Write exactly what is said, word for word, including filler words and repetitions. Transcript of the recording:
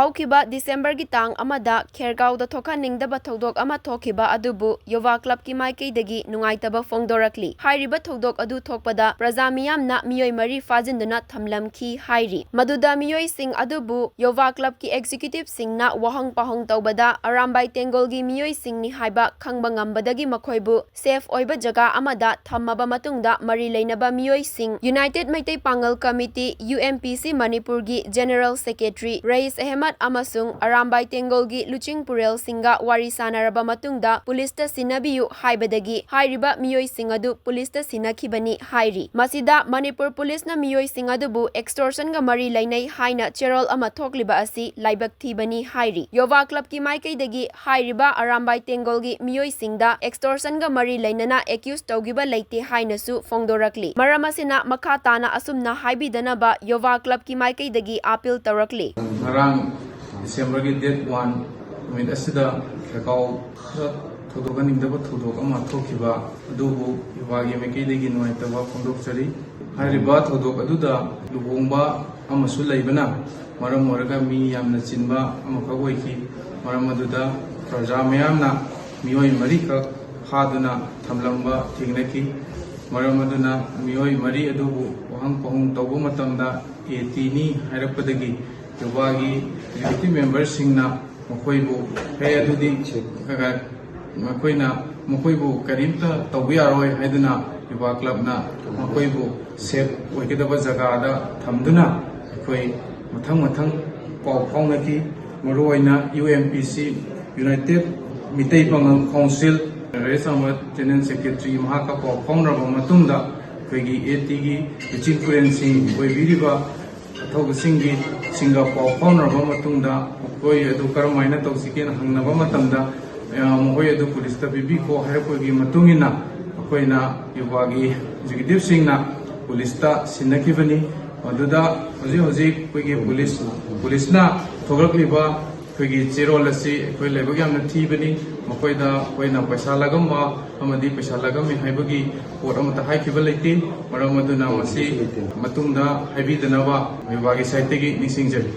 ꯍꯧꯈꯤꯕ ꯗꯤꯁꯦꯝꯕꯔꯒꯤ ꯇꯥꯡ ꯑꯃꯗ ꯈꯦꯔꯒꯥꯎꯗ ꯊꯣꯛꯍꯟꯅꯤꯡꯗꯕ ꯊꯧꯗꯣꯛ ꯑꯃ ꯊꯣꯛꯈꯤꯕ ꯑꯗꯨꯕꯨ ꯌꯨꯕꯥ ꯀ꯭ꯂꯕꯀꯤ ꯃꯥꯏꯀꯩꯗꯒꯤ ꯅꯨꯡꯉꯥꯏꯇꯕ ꯐꯣꯡꯗꯣꯔꯛꯂꯤ꯫ ꯍꯥꯏꯔꯤꯕ ꯊꯧꯗꯣꯛ ꯑꯗꯨ ꯊꯣꯛꯄꯗ ꯄ꯭ꯔꯖꯥ ꯃꯤꯌꯥꯝꯅ ꯃꯤꯑꯣꯏ ꯃꯔꯤ ꯐꯥꯖꯤꯟꯗꯨꯅ ꯊꯝꯂꯝꯈꯤ ꯍꯥꯏꯔꯤ꯫ ꯃꯗꯨꯗ ꯃꯤꯑꯣꯏꯁꯤꯡ ꯑꯗꯨꯕꯨ ꯌꯨꯕꯥ ꯀ꯭ꯂꯕꯀꯤ ꯑꯦꯛꯖꯤꯀ꯭ꯌꯨꯇꯤꯚꯁꯤꯡꯅ ꯋꯥꯍꯪ ꯄꯥꯎꯍꯪ ꯇꯧꯕꯗ ꯑꯔꯥꯝꯕꯥꯏ ꯇꯦꯡꯒꯣꯜꯒꯤ ꯃꯤꯑꯣꯏꯁꯤꯡꯅꯤ ꯍꯥꯏꯕ ꯈꯪꯕ ꯉꯝꯕꯗꯒꯤ ꯃꯈꯣꯏꯕꯨ ꯁꯦꯐ ꯑꯣꯏꯕ ꯖꯒꯥ ꯑꯃꯗ ꯊꯝꯃꯕ ꯃꯇꯨꯡꯗ ꯃꯔꯤ ꯂꯩꯅꯕ ꯃꯤꯑꯣꯏꯁꯤꯡ ꯌꯨꯅꯥꯏꯇꯦꯗ ꯃꯩꯇꯩ ꯄꯥꯉꯜ ꯀꯃꯤꯇꯤ, ꯌꯨ ꯑꯦꯝ ꯄꯤ ꯁꯤ, ꯃꯅꯤꯄꯨꯔꯒꯤ ꯖꯦꯅꯔꯦꯜ ꯁꯦꯀ꯭ꯔꯦꯇꯔꯤ ꯔꯌꯤꯁ ꯑꯍꯃꯗ ꯑꯃꯁꯨꯡ ꯑꯔꯥꯝꯕꯥꯏ ꯇꯦꯡꯒꯣꯜꯒꯤ ꯂꯨꯆꯤꯡ ꯄꯨꯔꯦꯜꯁꯤꯡꯒ ꯋꯥꯔꯤ ꯁꯥꯅꯔꯕ ꯃꯇꯨꯡꯗ ꯄꯨꯂꯤꯁꯇ ꯁꯤꯟꯅꯕꯤꯌꯨ ꯍꯥꯏꯕꯗꯒꯤ ꯍꯥꯏꯔꯤꯕ ꯃꯤꯑꯣꯏꯁꯤꯡ ꯑꯗꯨ ꯄꯨꯂꯤꯁꯇ ꯁꯤꯟꯅꯈꯤꯕꯅꯤ ꯍꯥꯏꯔꯤ꯫ ꯃꯁꯤꯗ ꯃꯅꯤꯄꯨꯔ ꯄꯨꯂꯤꯁꯅ ꯃꯤꯑꯣꯏꯁꯤꯡ ꯑꯗꯨꯕꯨ ꯑꯦꯛꯁꯇꯣꯔꯁꯟꯒ ꯃꯔꯤ ꯂꯩꯅꯩ ꯍꯥꯏꯅ ꯆꯦꯔꯣꯜ ꯑꯃ ꯊꯣꯛꯂꯤꯕ ꯑꯁꯤ ꯂꯥꯏꯕꯛ ꯊꯤꯕꯅꯤ ꯍꯥꯏꯔꯤ꯫ ꯌꯨꯕꯥ ꯀ꯭ꯂꯕꯀꯤ ꯃꯥꯏꯀꯩꯗꯒꯤ ꯍꯥꯏꯔꯤꯕ ꯑꯔꯥꯝꯕꯥꯏ ꯇꯦꯡꯒꯣꯜꯒꯤ ꯃꯤꯑꯣꯏꯁꯤꯡꯗ ꯑꯦꯛꯁꯇꯣꯔꯁꯟꯒ ꯃꯔꯤ ꯂꯩꯅꯅ ꯑꯦꯀ꯭ꯌꯨꯁ ꯇꯧꯈꯤꯕ ꯂꯩꯇꯦ ꯍꯥꯏꯅꯁꯨ ꯐꯣꯡꯗꯣꯔꯛꯂꯤ꯫ ꯃꯔꯝ ꯑꯁꯤꯅ ꯃꯈꯥ ꯇꯥꯅ ꯑꯁꯨꯝꯅ ꯍꯥꯏꯕꯤꯗꯅꯕ ꯌꯨꯕꯥ ꯀ꯭ꯂꯕꯀꯤ ꯃꯥꯏꯀꯩꯗꯒꯤ ꯑꯥꯄꯤꯜ ꯇꯧꯔꯛꯂꯤ꯫ ꯉꯔꯥꯡ ꯗꯤꯁꯦꯝꯕꯔꯒꯤ ꯗꯦꯠ ꯋꯥꯟ ꯅꯨꯃꯤꯠ ꯑꯁꯤꯗ ꯈꯦꯔꯒꯥꯎꯗ ꯊꯧꯗꯣꯛꯍꯟꯅꯤꯡꯗꯕ ꯊꯧꯗꯣꯛ ꯑꯃ ꯊꯣꯛꯈꯤꯕ ꯑꯗꯨꯕꯨ ꯌꯨꯕꯥꯒꯤ ꯃꯥꯏꯀꯩꯗꯒꯤ ꯅꯨꯡꯉꯥꯏꯇꯕ ꯐꯣꯡꯗꯣꯛꯆꯔꯤ꯫ ꯍꯥꯏꯔꯤꯕ ꯊꯧꯗꯣꯛ ꯑꯗꯨꯗ ꯂꯨꯍꯣꯡꯕ ꯑꯃꯁꯨ ꯂꯩꯕꯅ ꯃꯔꯝ ꯑꯣꯏꯔꯒ ꯃꯤ ꯌꯥꯝꯅ ꯆꯤꯟꯕ ꯑꯃꯈꯛ ꯑꯣꯏꯈꯤ꯫ ꯃꯔꯝ ꯑꯗꯨꯗ ꯄ꯭ꯔꯖꯥ ꯃꯌꯥꯝꯅ ꯃꯤꯑꯣꯏ ꯃꯔꯤꯈꯛ ꯐꯥꯗꯨꯅ ꯊꯝꯂꯝꯕ ꯊꯦꯡꯅꯈꯤ꯫ ꯃꯔꯝ ꯑꯗꯨꯅ ꯃꯤꯑꯣꯏ ꯃꯔꯤ ꯑꯗꯨꯕꯨ ꯋꯥꯍꯪ ꯄꯥꯎꯍꯪ ꯇꯧꯕ ꯃꯇꯝꯗ ꯑꯦ ꯇꯤꯅꯤ ꯍꯥꯏꯔꯛꯄꯗꯒꯤ ꯌꯨꯕꯥꯒꯤ ꯑꯦꯛꯖꯤꯀ꯭ꯌꯨꯇꯤꯚ ꯃꯦꯝꯕꯔꯁꯤꯡꯅ ꯃꯈꯣꯏꯕꯨ, "ꯍꯦ, ꯑꯗꯨꯗꯤ ꯃꯈꯣꯏꯅ, ꯃꯈꯣꯏꯕꯨ ꯀꯔꯤꯝꯇ ꯇꯧꯕ ꯌꯥꯔꯣꯏ" ꯍꯥꯏꯗꯨꯅ ꯌꯨꯕꯥ ꯀ꯭ꯂꯕꯅ ꯃꯈꯣꯏꯕꯨ ꯁꯦꯐ ꯑꯣꯏꯒꯗꯕ ꯖꯒꯥꯗ ꯊꯝꯗꯨꯅ ꯑꯩꯈꯣꯏ ꯃꯊꯪ ꯃꯊꯪ ꯄꯥꯎ ꯐꯥꯎꯅꯈꯤ꯫ ꯃꯔꯨꯑꯣꯏꯅ ꯌꯨ ꯑꯦꯝ ꯄꯤ ꯁꯤ, ꯌꯨꯅꯥꯏꯇꯦꯗ ꯃꯤꯇꯩ ꯄꯥꯉꯜ ꯀꯥꯎꯟꯁꯤꯜ, ꯔꯌꯤꯁ ꯑꯍꯃꯗ ꯖꯦꯅꯔꯦꯜ ꯁꯦꯀ꯭ꯔꯦꯇꯔꯤ, ꯃꯍꯥꯛꯀ ꯄꯥꯎ ꯐꯥꯎꯅꯔꯕ ꯃꯇꯨꯡꯗ ꯑꯩꯈꯣꯏꯒꯤ ꯑꯦ ꯇꯤꯒꯤ ꯂꯨꯆꯤꯡ ꯄꯨꯔꯦꯜꯁꯤꯡ ꯑꯣꯏꯕꯤꯔꯤꯕ ꯑꯊꯧꯕꯁꯤꯡꯒꯤ, ꯁꯤꯡꯒ ꯄꯥꯎ ꯐꯥꯎꯅꯔꯕ ꯃꯇꯨꯡꯗ ꯃꯈꯣꯏ ꯑꯗꯨ ꯀꯔꯝꯍꯥꯏꯅ ꯇꯧꯁꯤꯒꯦꯅ ꯍꯪꯅꯕ ꯃꯇꯝꯗ, ꯑ, ꯃꯈꯣꯏ ꯑꯗꯨ ꯄꯨꯂꯤꯁꯇ ꯄꯤꯕꯤꯈꯣ ꯍꯥꯏꯔꯛꯄꯒꯤ ꯃꯇꯨꯡ ꯏꯟꯅ ꯑꯩꯈꯣꯏꯅ ꯌꯨꯕꯥꯒꯤ ꯑꯦꯛꯖꯤꯀ꯭ꯌꯨꯇꯤꯚꯁꯤꯡꯅ ꯄꯨꯂꯤꯁꯇ ꯁꯤꯟꯅꯈꯤꯕꯅꯤ꯫ ꯑꯗꯨꯗ ꯍꯧꯖꯤꯛ ꯍꯧꯖꯤꯛ ꯑꯩꯈꯣꯏꯒꯤ ꯄꯨꯂꯤꯁ, ꯄꯨꯂꯤꯁꯅ ꯊꯣꯛꯂꯛꯂꯤꯕ ꯑꯩꯈꯣꯏꯒꯤ ꯆꯦꯔꯣꯜ ꯑꯁꯤ ꯑꯩꯈꯣꯏ ꯂꯥꯏꯕꯛ ꯌꯥꯝꯅ ꯊꯤꯕꯅꯤ꯫ ꯃꯈꯣꯏꯗ ꯑꯩꯈꯣꯏꯅ ꯄꯩꯁꯥ ꯂꯥꯛꯂꯝꯕ ꯑꯃꯗꯤ ꯄꯩꯁꯥ ꯂꯥꯛꯂꯝꯃꯤ ꯍꯥꯏꯕꯒꯤ ꯄꯣꯠ ꯑꯃꯠꯇ ꯍꯥꯏꯈꯤꯕ ꯂꯩꯇꯦ꯫ ꯃꯔꯝ ꯑꯗꯨꯅ ꯃꯁꯤ ꯃꯇꯨꯡꯗ ꯍꯥꯏꯕꯤꯗꯅꯕ ꯌꯨꯕꯥꯒꯤ ꯁꯥꯏꯠꯇꯒꯤ ꯅꯤꯡꯁꯤꯡꯖꯔꯤ꯫